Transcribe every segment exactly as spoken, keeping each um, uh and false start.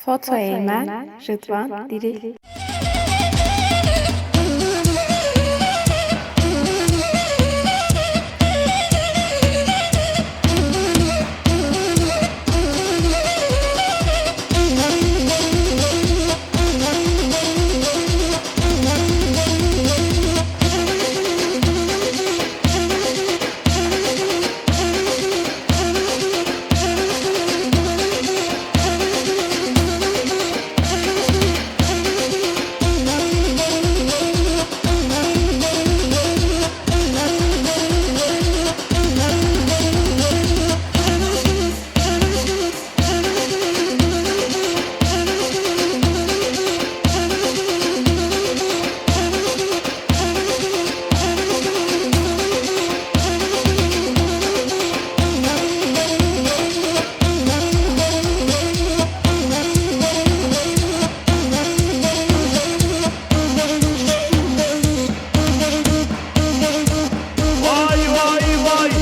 Fotoyê me ji van dîrê. Vay, vay, vay.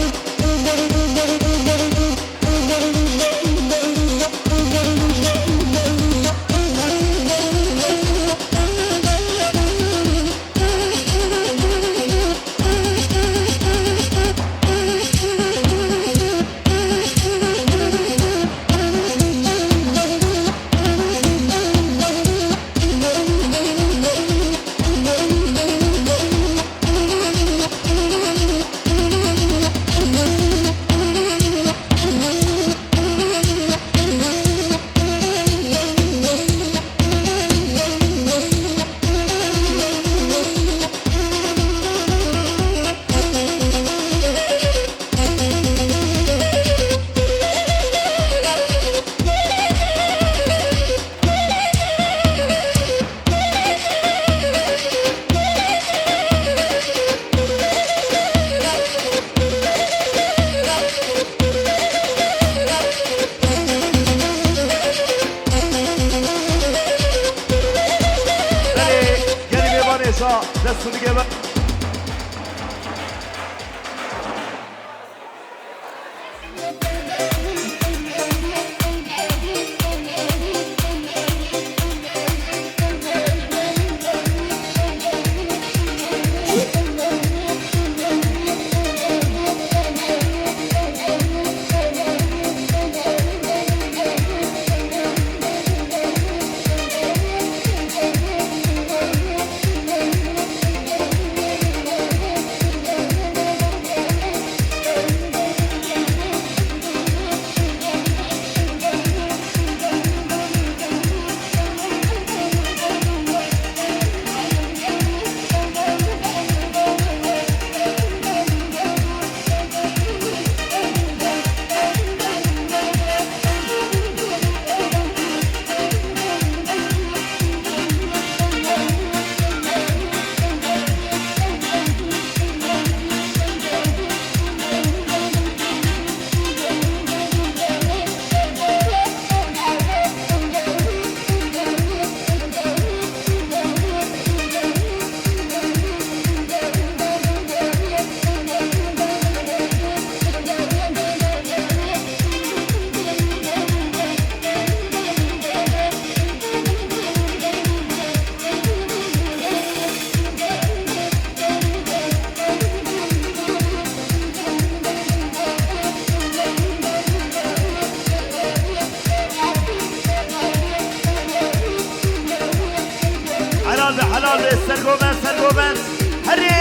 Belê, gelî mêvanê şa, dest û digê ve. Helal be, helal be, sergoben, sergoben. Herê!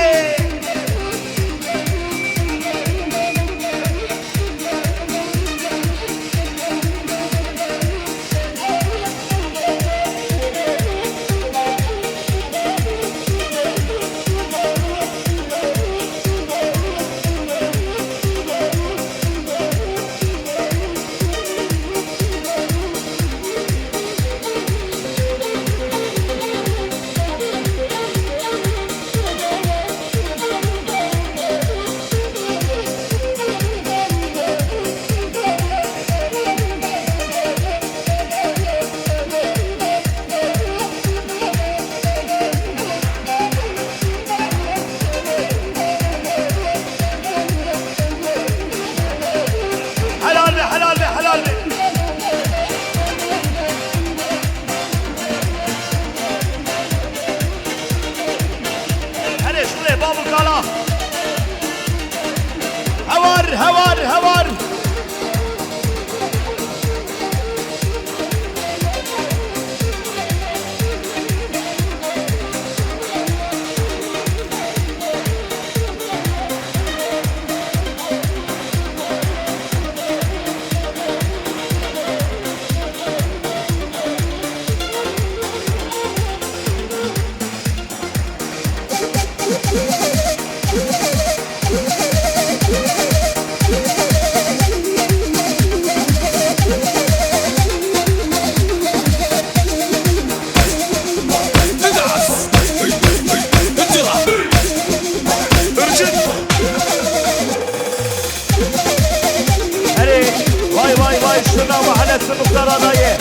Arada ye.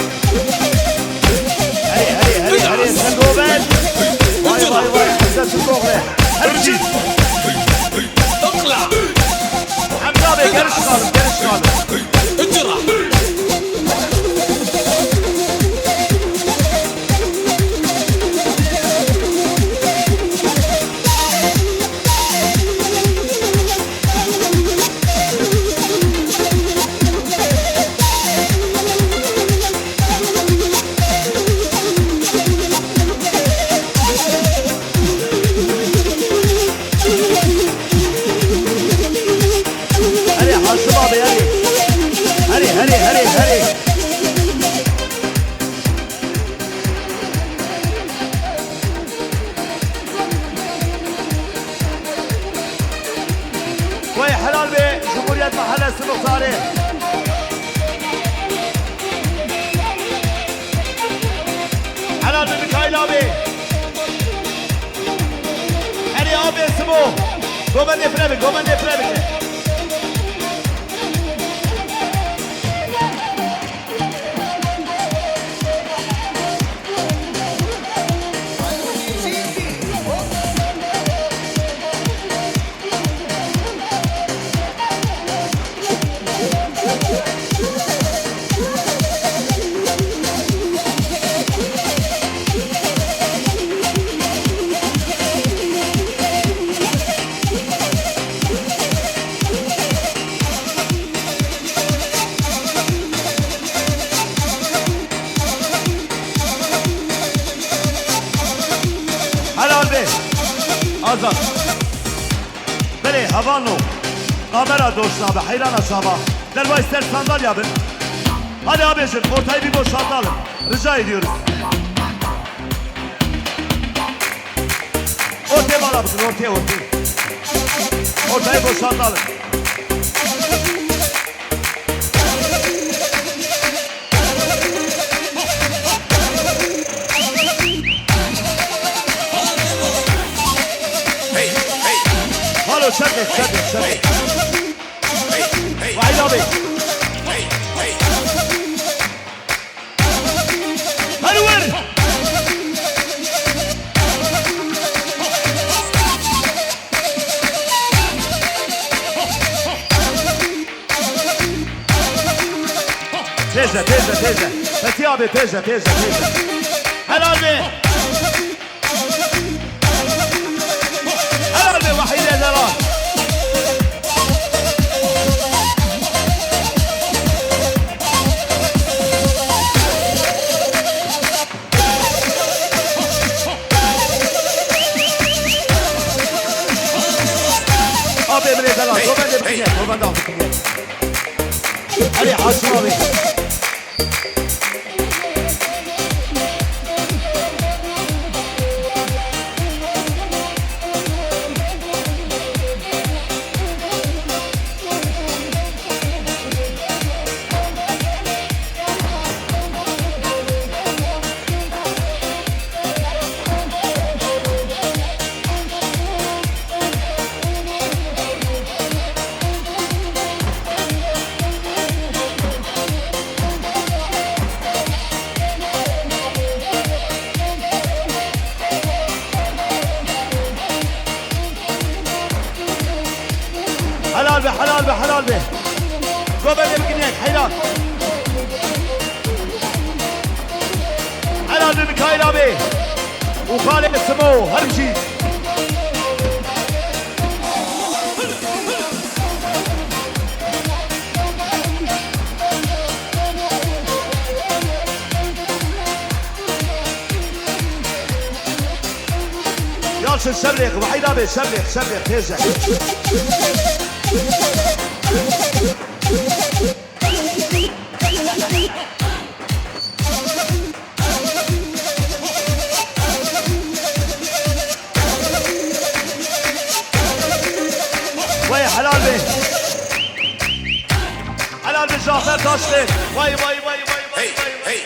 Herê, herê, herê, herê, sen doven. Vay, vay, vay, sen doven. Her şey. Hamza Bey, geri çıkalım, geri çıkalım. Herê Haşim abi, herê. Herê, herê, herê, herê. Wey helal be, Cumhuriyet Mahallesi Muhtarı. Helal be Mikail abi. Herê abi Simo. Govendê firê bike, govendê firê bike. Helal be. Azad. Belê, hevalno. Kamera doşna be, heyran aşağı. Dervay ser sandalya bin. Hadi abicim, ortayı bir boşaltalım. Rica ediyoruz. Ortaya bana bakın, ortaya, ortaya. Ortayı boşaltalım. Halo, şerbe, şerbe, şerbe. Vahid abi. Hadi ver. Têze, têze, têze. Fethi abi, têze, têze, têze. Helal be. Helal be Wahîdê Delal. Abi Emre Delal, govende bikine, govende bikine. Hadi Haşim abi. Helal be, helal be, helal be. Govende bikine, helal. Helal be Mikail abi. Û Xalê Simo, her bijî. Yalçın şevlêx, Wahîd abi şevlêx, şevlêx, têze. Wey helal be. Helal be Cafer Taşlı. Vay, vay, vay, vay, vay, vay, vay. Hey, hey.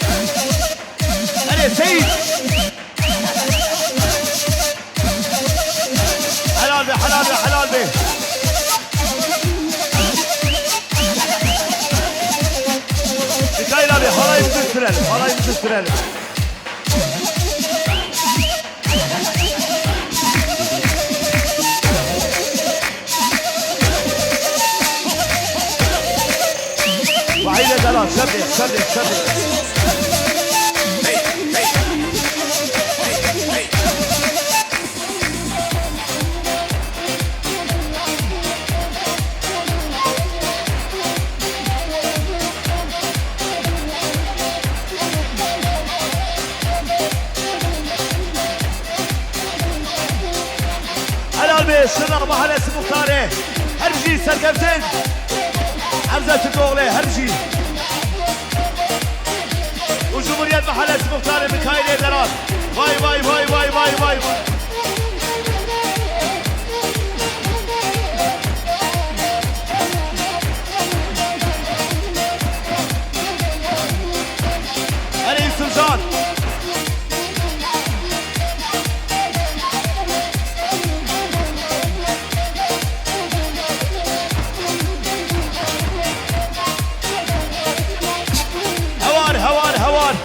Hadi Seyit. Helal be, helal be, helal be. Mikail abi, halayı Sürelim. Vahide Dalal, şerdi, şerdi, şerdi. Helal be, Şırnak Mahallesi Muhtarı. Her bijî serkeftin. Erze Türkoğlu, her bijî. Û Cumhuriyet Mahallesi Muhtarı Mikail Erdelan. Vay, vay, vay. Erê Yusufcan. Hewar, hewar, hewar.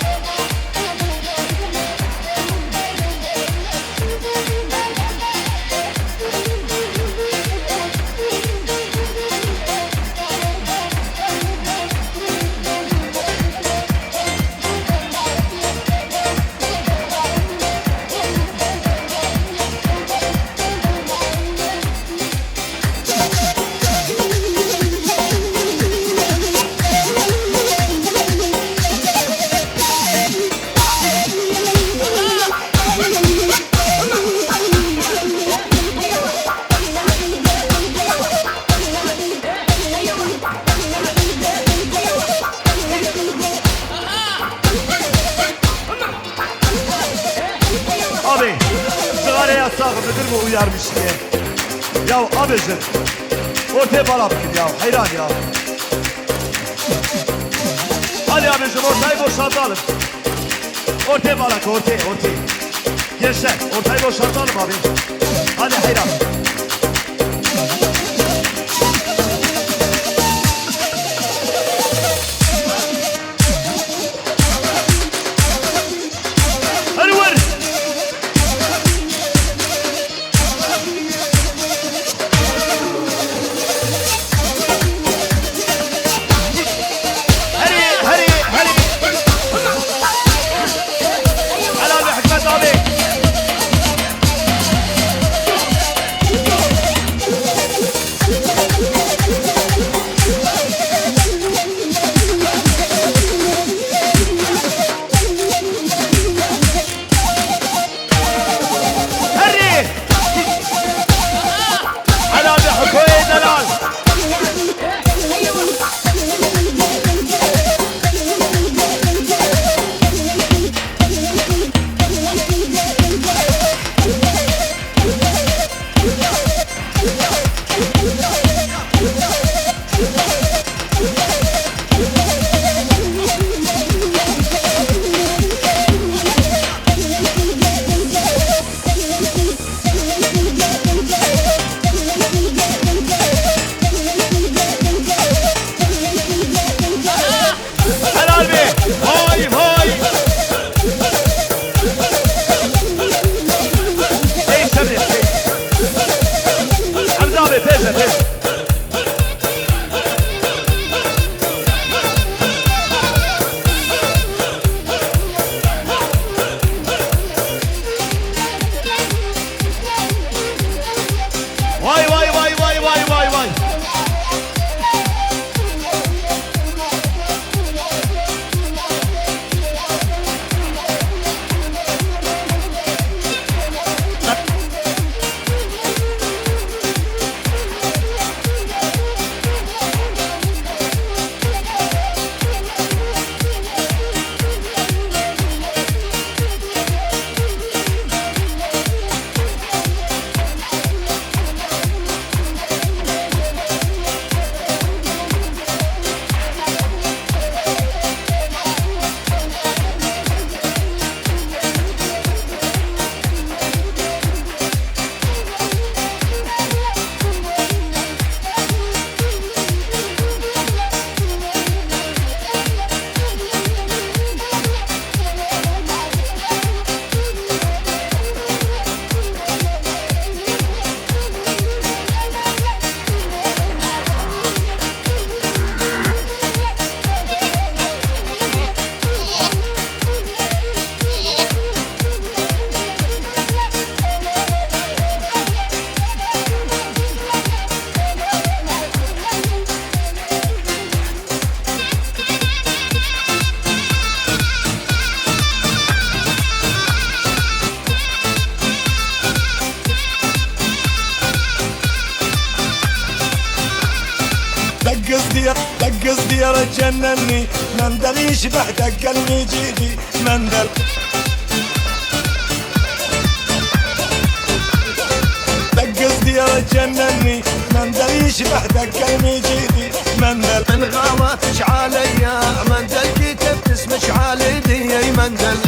Abi, sigaraya sağ müdür mü uyarmış diye. Ya abi jin, ortaya bala bikin ya, heyran ya. Hadi abi jin, ortayı boşaltalım. Ortaya bala, ortaya, ortaya. Gençler, ortayı boşaltalım abi. Hadi heyran. Hadi ver. Herî, herî, herî. Helal be Hikmet abi. دق دق صدير تجنني، مندل يشبح دق المجيدي، مندل. دق صدير تجنني، مندل يشبح دق المجيدي، مندل. من غاوتش عليا، مندل كتبت اسمك على يدي، مندل.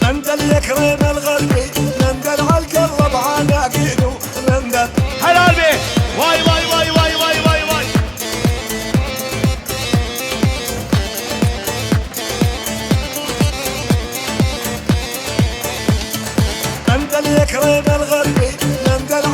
مندل يكرم الغربي، مندل عالقلب عناقيده، مندل. Helal be! Vay, vay, vay, vay, vay, vay, vay! مندل يكرم الغربي، مندل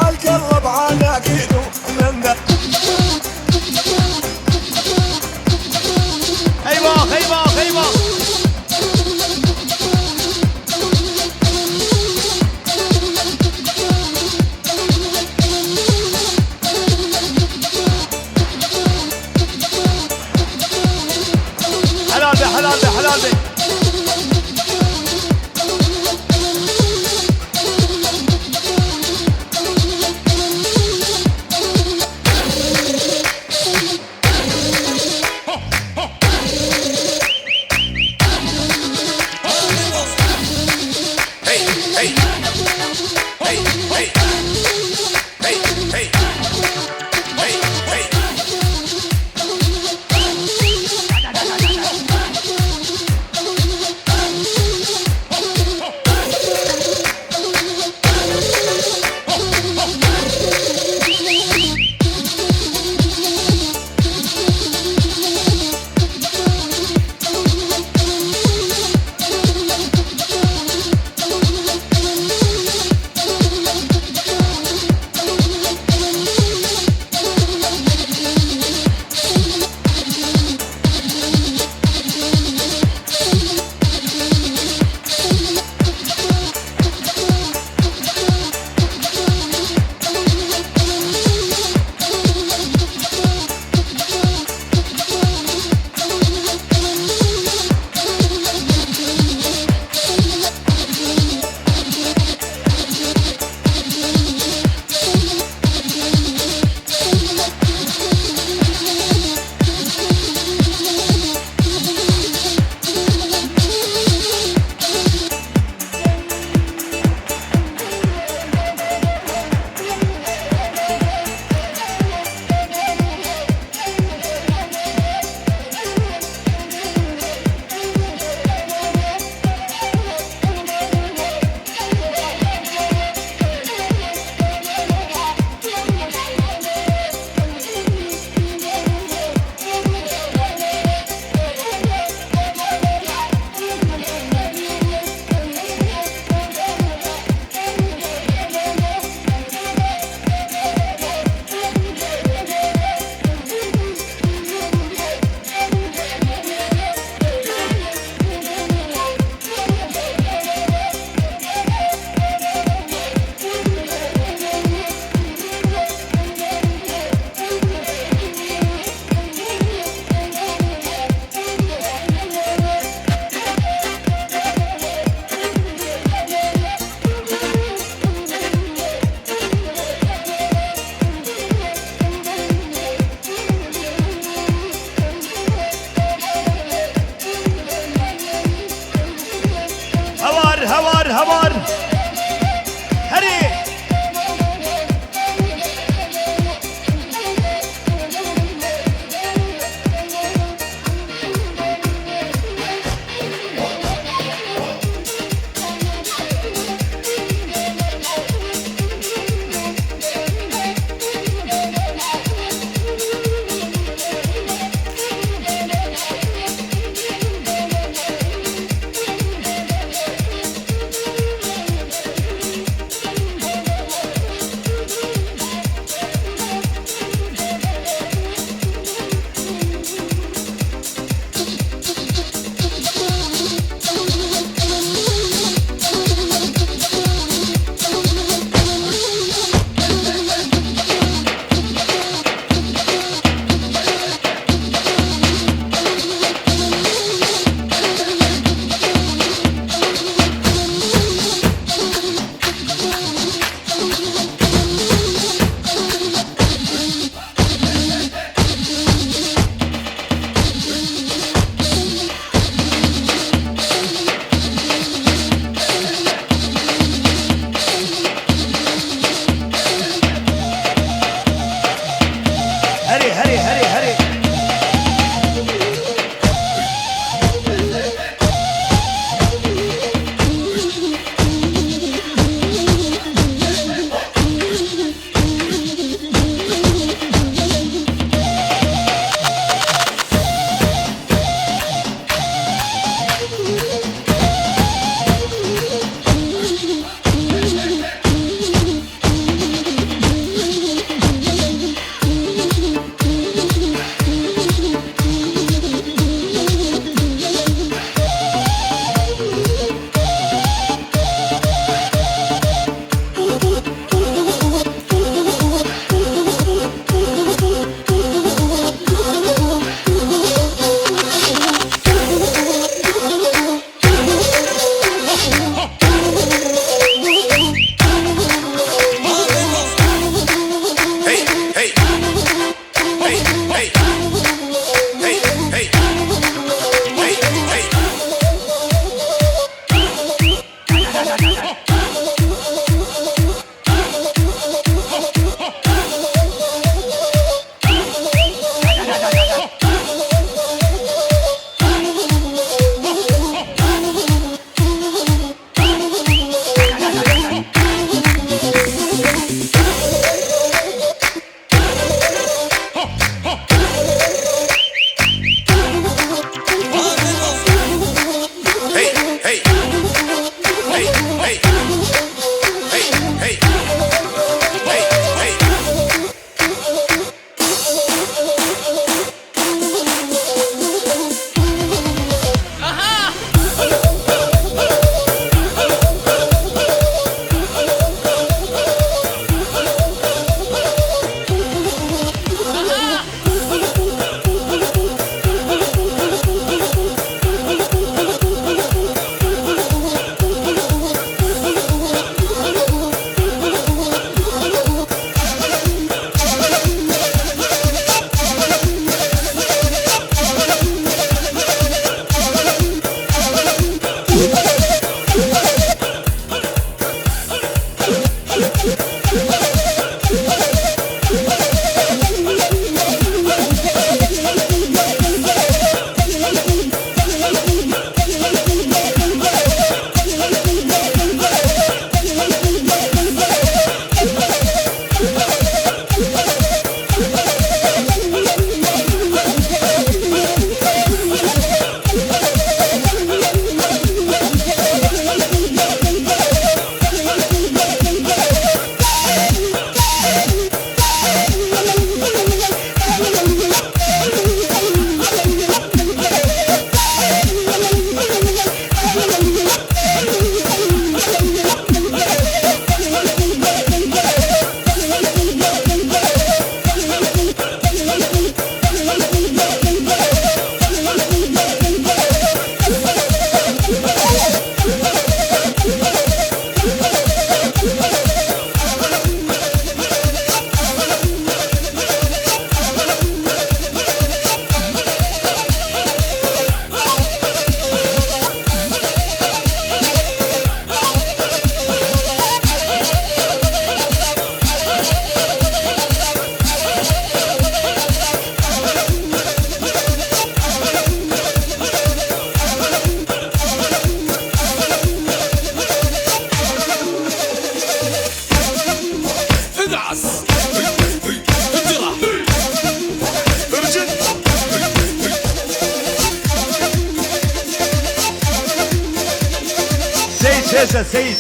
Têze Seyîd.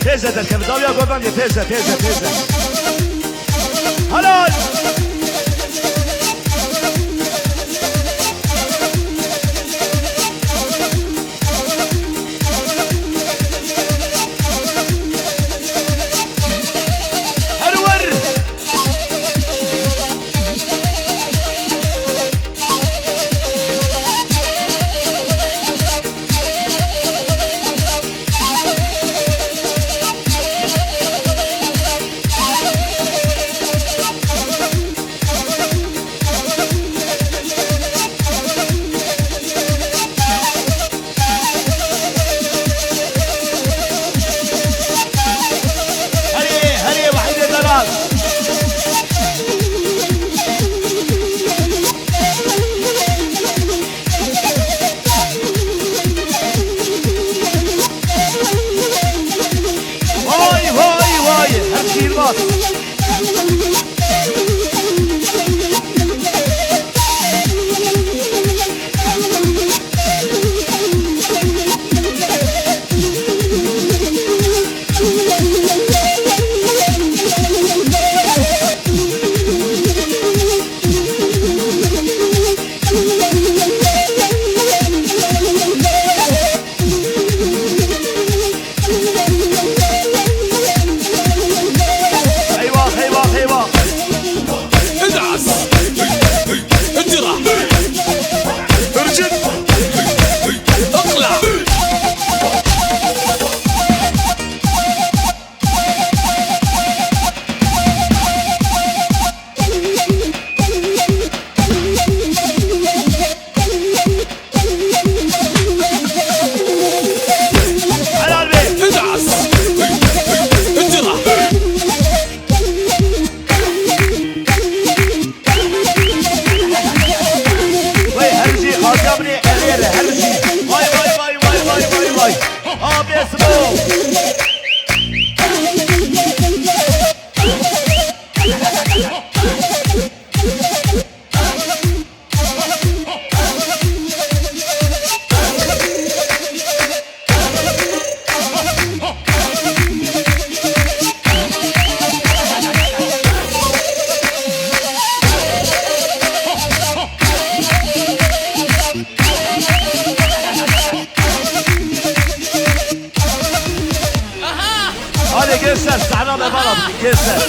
Têze derkeve dawiya godan diye. Têze, têze, têze. Helal. Her wer. Herê, herê, Wehîdê Delal. Vay, vay, vay. Her şiir bas. Eyvah, eyvah, eyvah. ادعس. اجرح. ارجد. اقلع. Helal be. ادعس. اجرح. Vay her şey, xaziya min ê erê erê, her şey. Vay, vay, vay. Abi Esmo. Hadi gençler, sahne ve bana, gençler.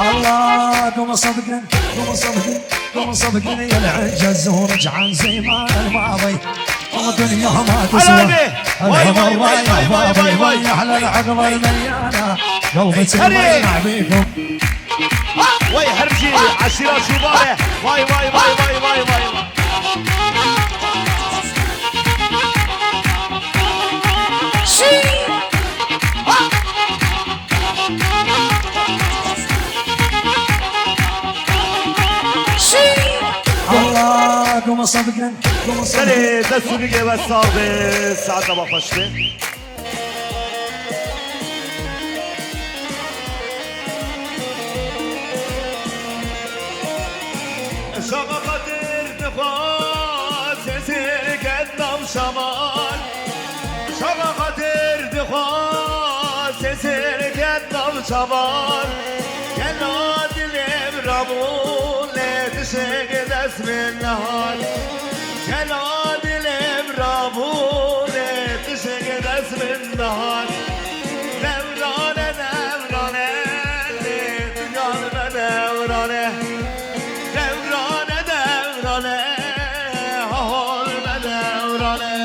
الله، قوم صدقن، قوم صدقن، قوم صدقن يا العجز ورجع زي ما الماضي. الدنيا ما تسوى. Helal be. Vay, vay, vay, vay, vay, vay, vay. على العقبة المليانة. قلبي تسمع بيكم. Vay, her şey aşira şubare. Vay, vay, vay. الله، قوم صدقن، قوم صدقن. Serê dest û nigê we sax be, saeta we xweş be. Şaxa Xatir dixwaz sesê ket nav şavan. Şaxa Xatir dixwaz sesê ket nav şavan. Kela dilê min rabû lê tişek dest min nehat. Kela dilê min rabû lê tişek dest min nehat. Dewrane, dewrane, lê tu can me dewrane. Dewrane, dewrane, hol me dewrane.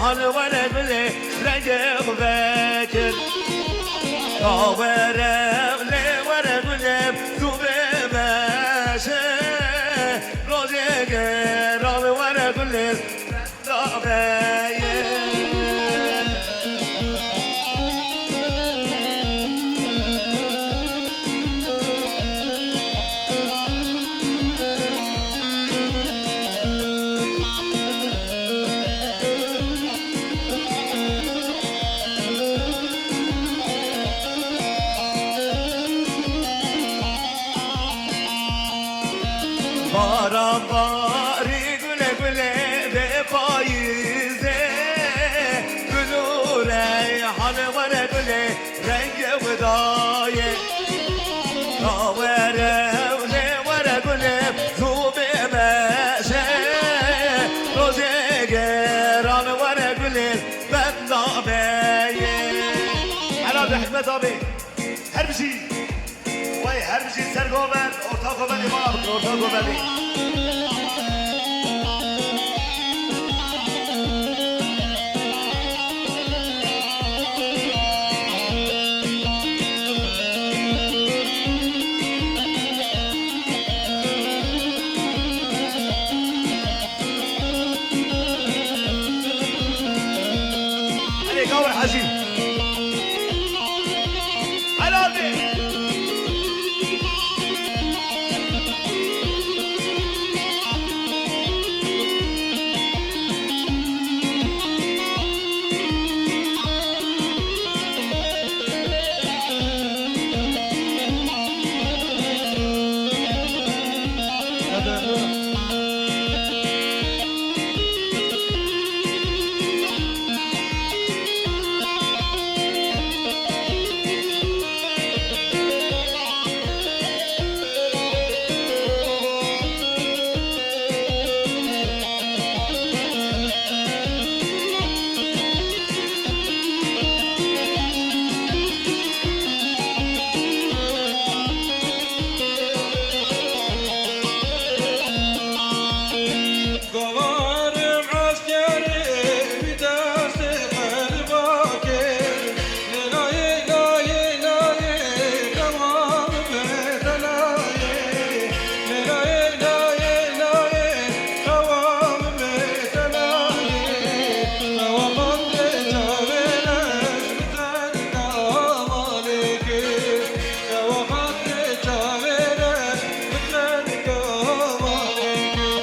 Li were gulê rengê xwe vekir. Ka were lê were gulê tu bê meşe. Rojê gera li were gulê da veye. Baran barî gule gule bê payîzê, gul û reyhan were gulê rengê widayê. Ka were ewlê were gulê zû bê meşe, rojê geran were gulê benda beye. Helal be Hikmet abi. Her bijî. Wey her bijî ser govend, orta govendê bana bikin, orta govendê. Erê gawir hecî. Helal be. Gavarê eskerê wî destê qelba kir. Lê layê, layê, layê, dewa bibête layê. Lê layê, layê, layê, dewa bibête layê. Dewa qandê çavê reş bi terka malê kir. Dewa qandê çavê reş bi terka malê kir.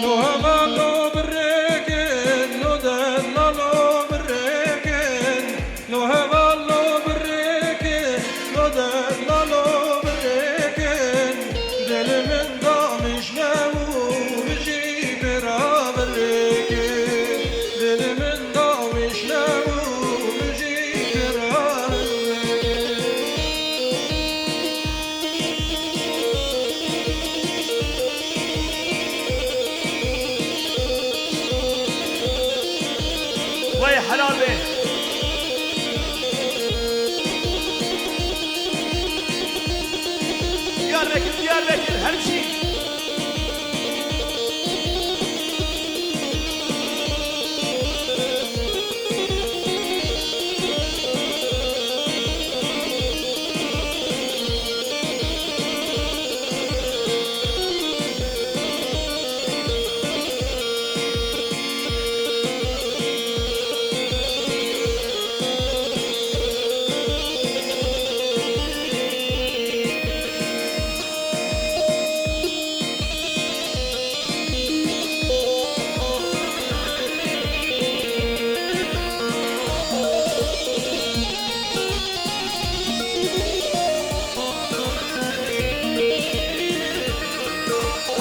Lo heval lo birêkin, lo della lo birêkin. Lo heval lo birêkin, lo della lo birêkin. Dil min damiş nebû bijî pira birêkin. Dil min damiş nebû bijî pira birêkin. Wey helal be. Diyarbekir, Diyarbekir, her şey.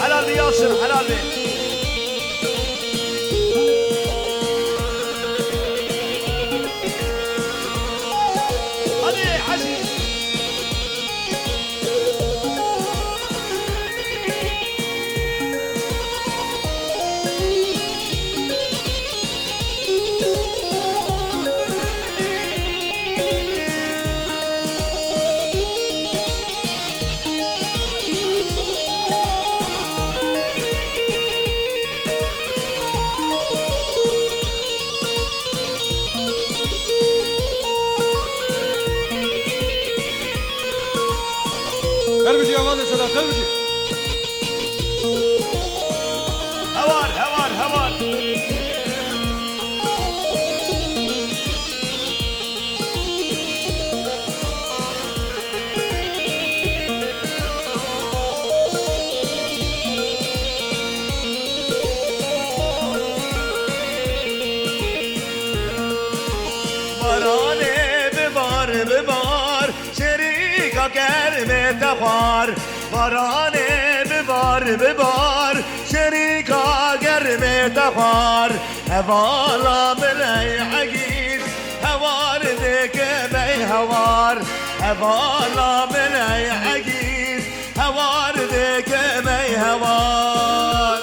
Helal be Yalçın, helal be. Hadi Hacı. Xwar, baranê bibar, bibar, şerîka germê te xwar. Hevala min ey egîz, hewar dikim ey hewar. Hevala min ey egîz, hewar dikim ey hewar.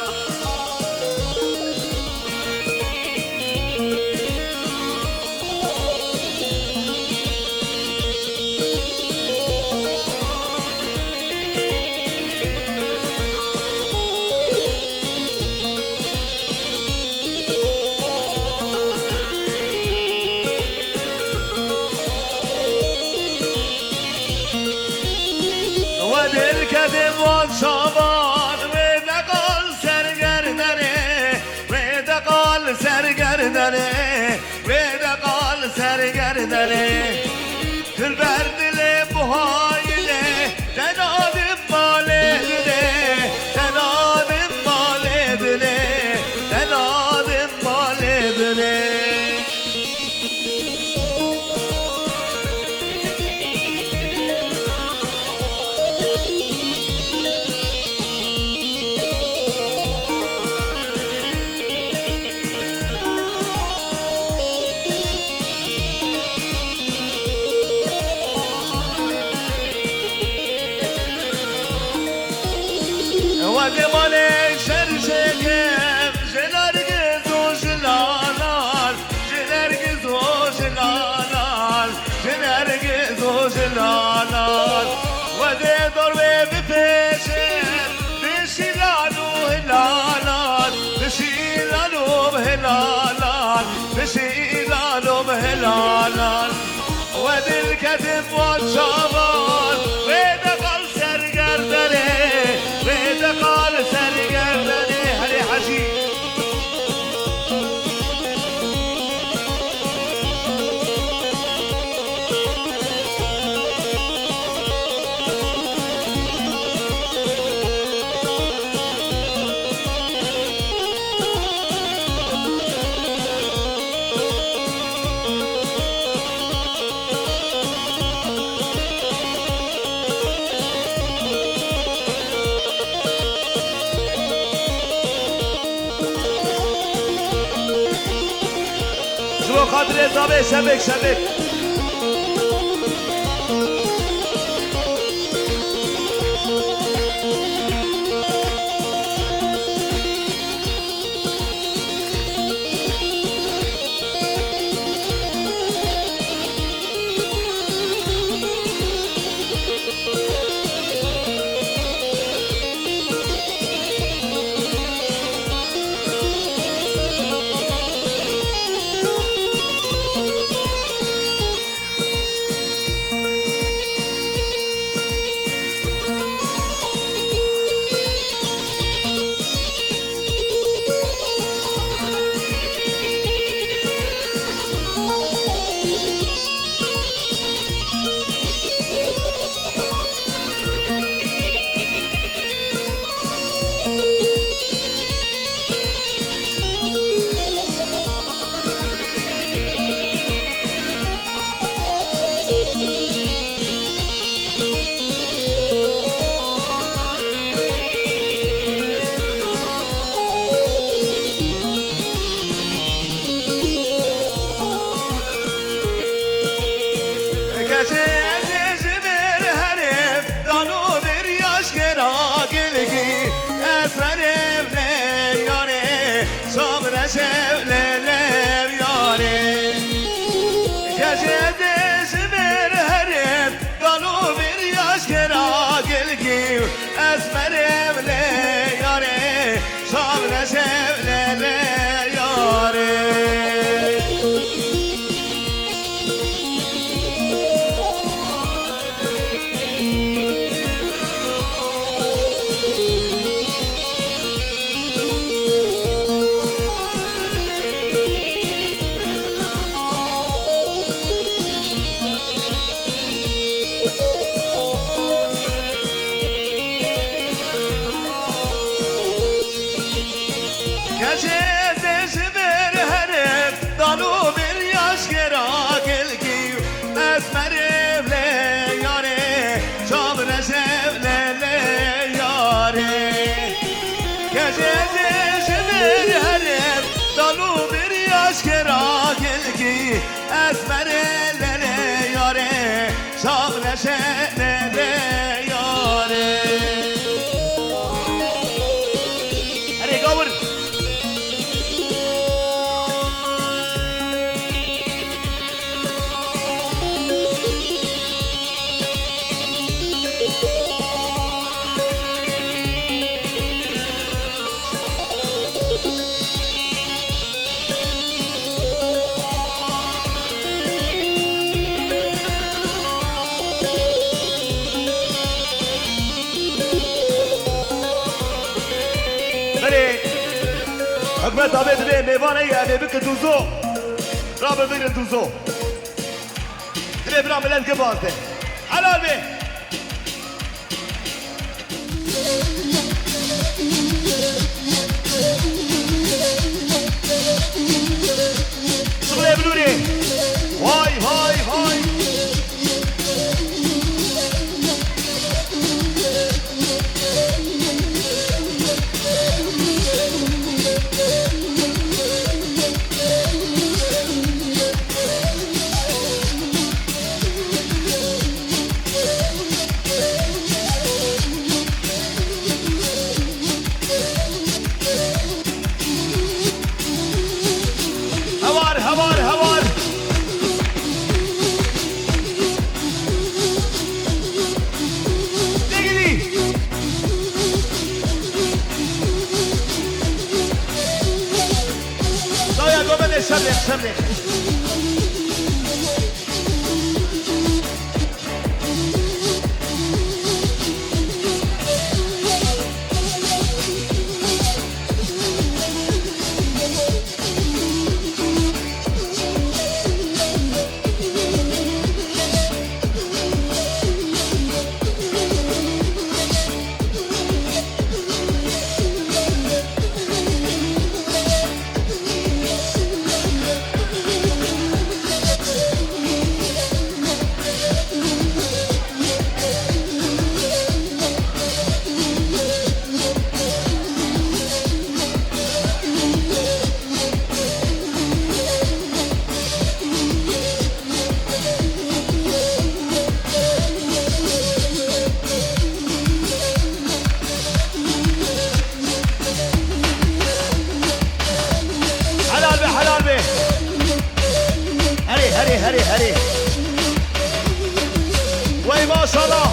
We dil kedim wan çavan, wê deqal ser gerdenê, wê deqal ser gerdenê, wê deqal ser gerdenê. Dilber dilê buhayilê, te nadim malê dilê, te nadim malê dilê, te nadim malê dilê. Weke malê şer çêkim, ji nergiz û ji lalan, ji nergiz û ji lalan, ji nergiz û ji lalan. We dê dor wê bipêşim, bi şîlan û hilalan, bi şîlan û bi hilalan, bi şîlan û bi hilalan. We dil ketim wan çavan, wê deqal ser gerdenê, wê deqal ser gerdenê. Herê Hecî. Ji bo xatirê zavê şevek şevek. Keçê ez ê ji vir herêm, dano vir yaşkera gilgî, ez merêm lê yarê, sabreşev lê lê yarê. Keçê ez ê ji vir herêm, dano vir yaşkera gilgî, ez merêm lê yarê, sabreşev lê lê yarê. Kejê ji vir herim, dal û bir aşkera gelkî, ez merê lelê yarê, şax leşe lelê yarê. Erê gawir. Belê, hikmeta vê divê mêvan heye, em ê bikin dûzo. Rabe bigrin dûzo. Divê bira milet gibazde. Helal be. Şixulê bilûrê. Vay, vay, vay. Hewar, hewar, hewar. Degilî. Daya gomene şerlê, şerlê. Helal be, helal be. Herê, herê, herê, herê. Wey maşallah.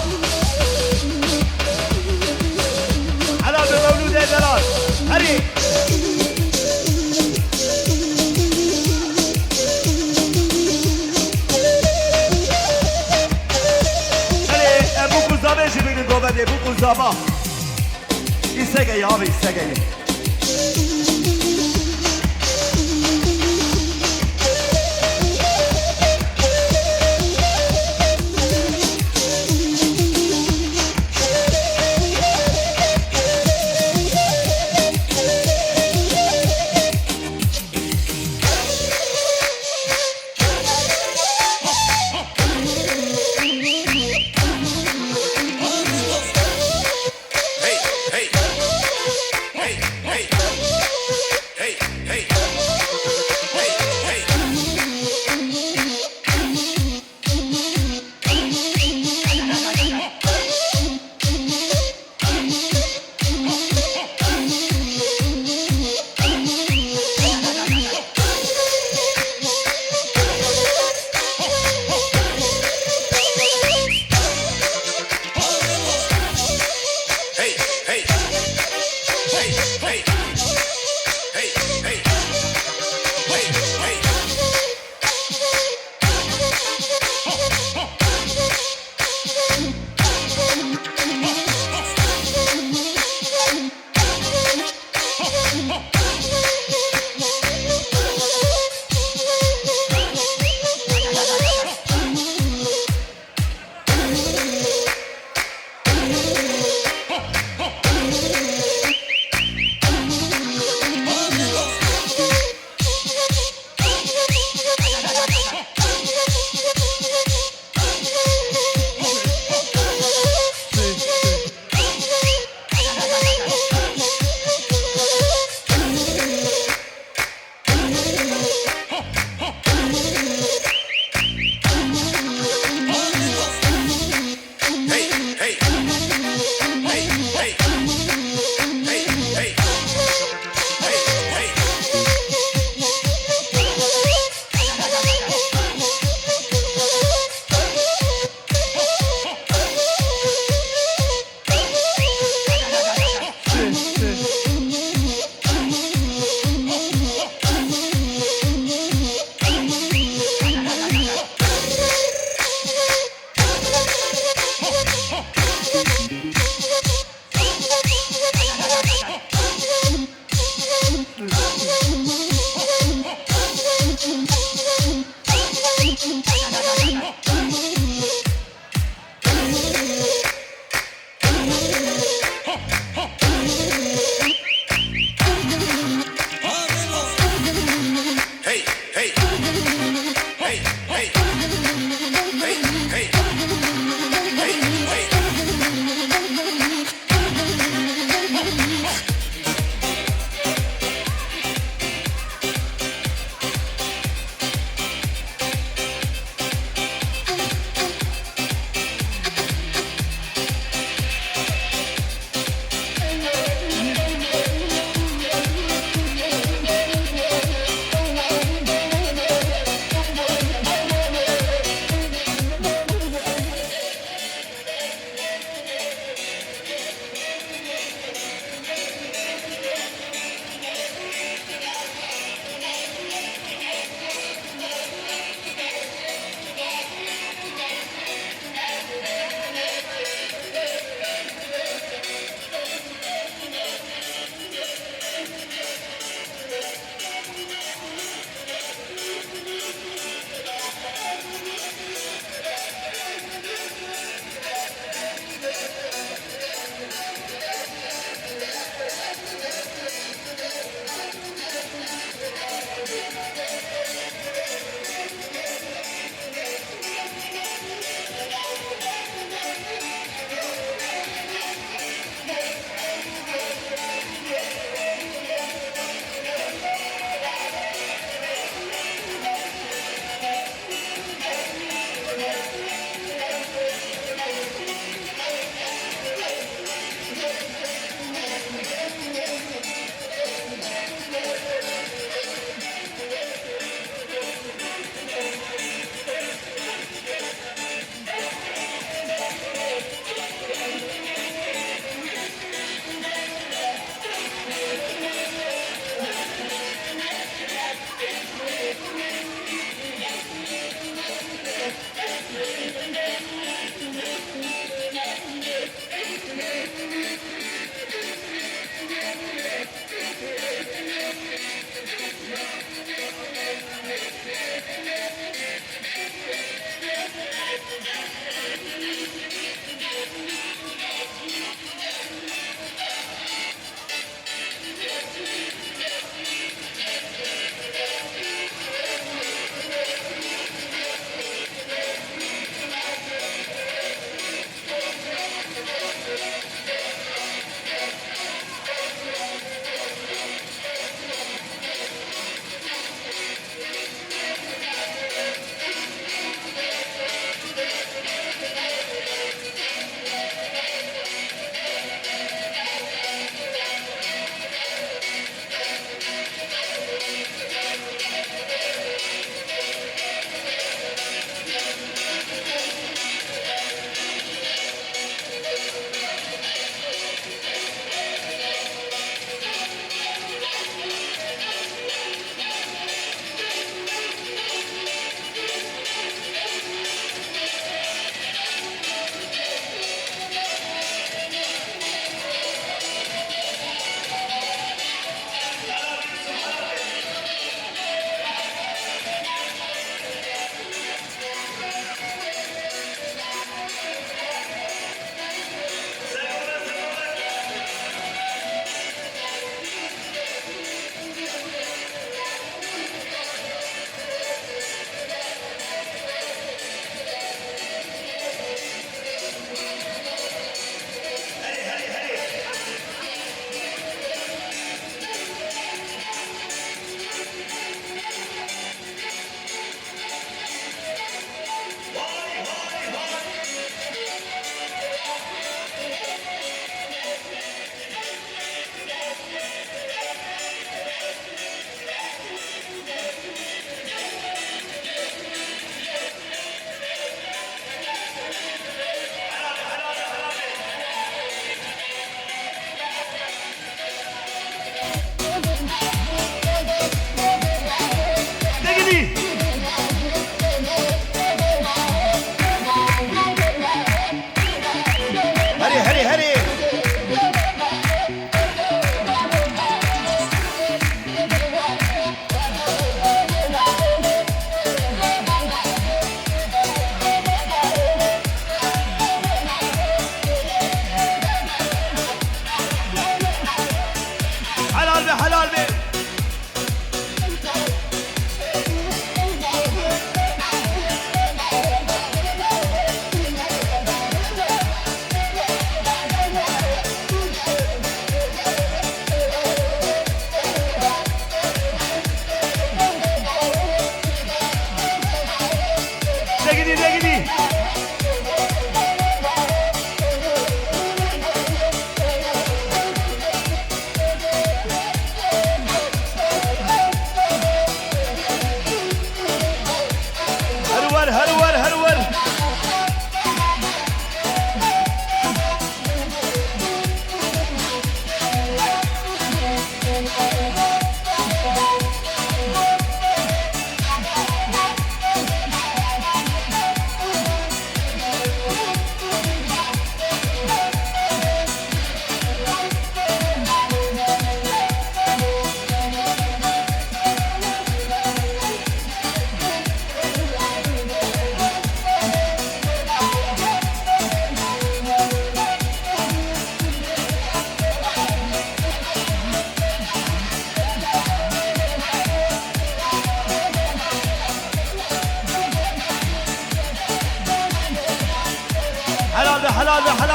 Helal be Mewlûdê delal. Herê. Herê, e, bûk û zavê jî bigrin govendê, bûk û zava. Îsegeyê, avê îsegeyê. Hey, hey. Hey, hey.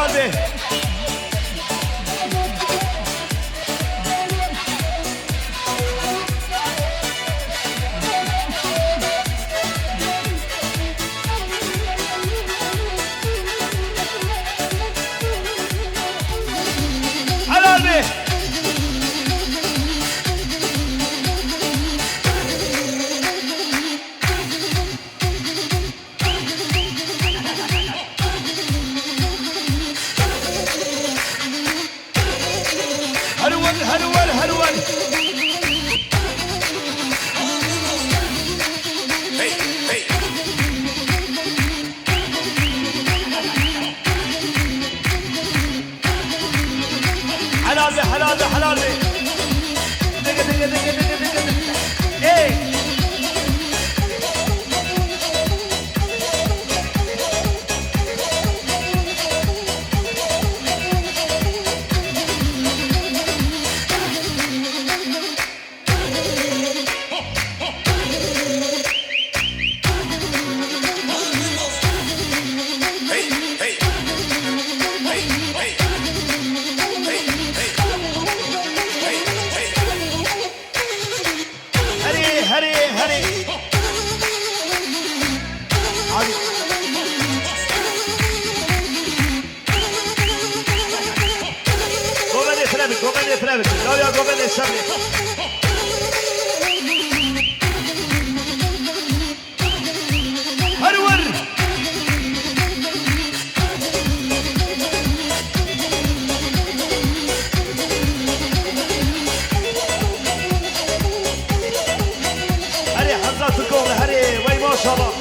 Hadi. Helal be. Herwel, herwel, herwel. Hey, hey. Helal be, helal be, helal be. Dege, dege, dege. Ey. Herê, herê, herê. Abi. Govendê firevik, govendê firevik. Dawiya govendê şevê. Her wir. Herê Hemza Türkoğlu, herê, wey maşallah.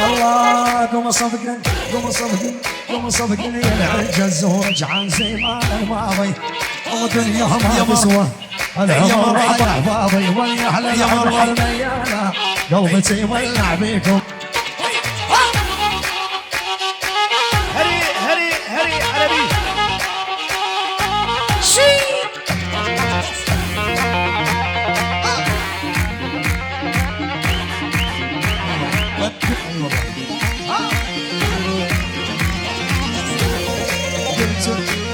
الله، قوم صفقن، قوم صفقن، قوم صفقن يا العجز ورجع زمان الماضي. والدنيا ما تسوى. العمر رايح فاضي ويا احلى العمر حلميانا. قلبي تولع بيكم. هري، هري، هري، عربي. شي.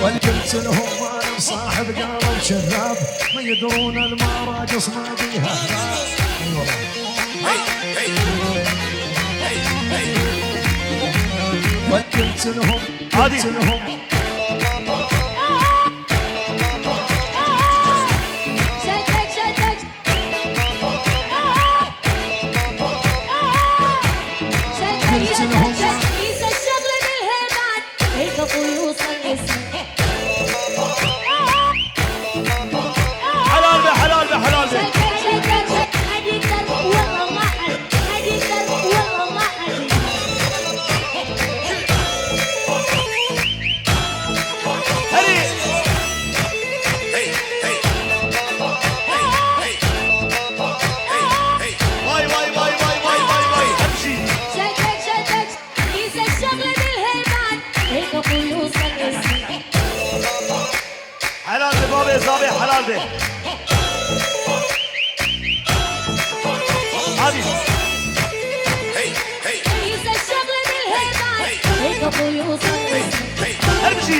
قلت، قلت لهم انا مصاحب قالوا شراب، ما يدرون المراقص ما بيها. اي والله. قلت لهم، قلت لهم. حلال به، حلال به، حلال به. Her bijî.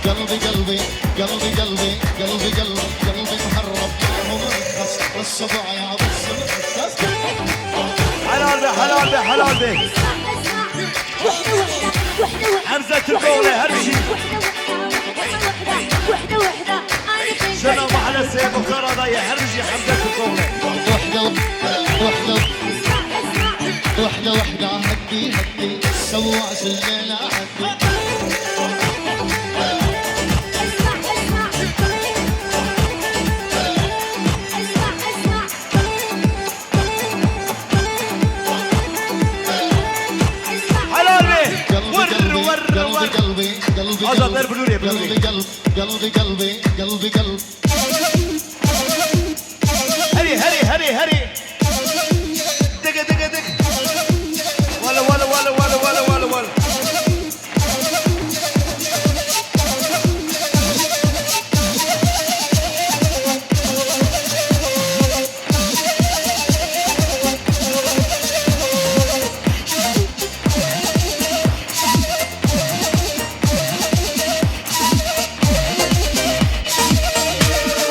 قلبي قلبي قلبي قلبي قلبي قلبي قلبي قلبي محرم، ما هو مرخص، الصبع يا بص الحساس. Helal be, helal be, helal be. Hemze Türkoğlu, her bijî. Jina mahallesê Muxtar Adayê, her bijî Hemze Türkoğlu. وحدة وحدة وحدة وحدة هدي هدي سوا سلينا هدي. Helal be. Vur, vur, vur. Azad, ver Blurê, Blurê. قلبي قلبي قلبي قلبي قلبي قلبي. Herî, herî, herî, herî. Dige, dige, dige. Wala, wala, wala.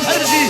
Her bijî.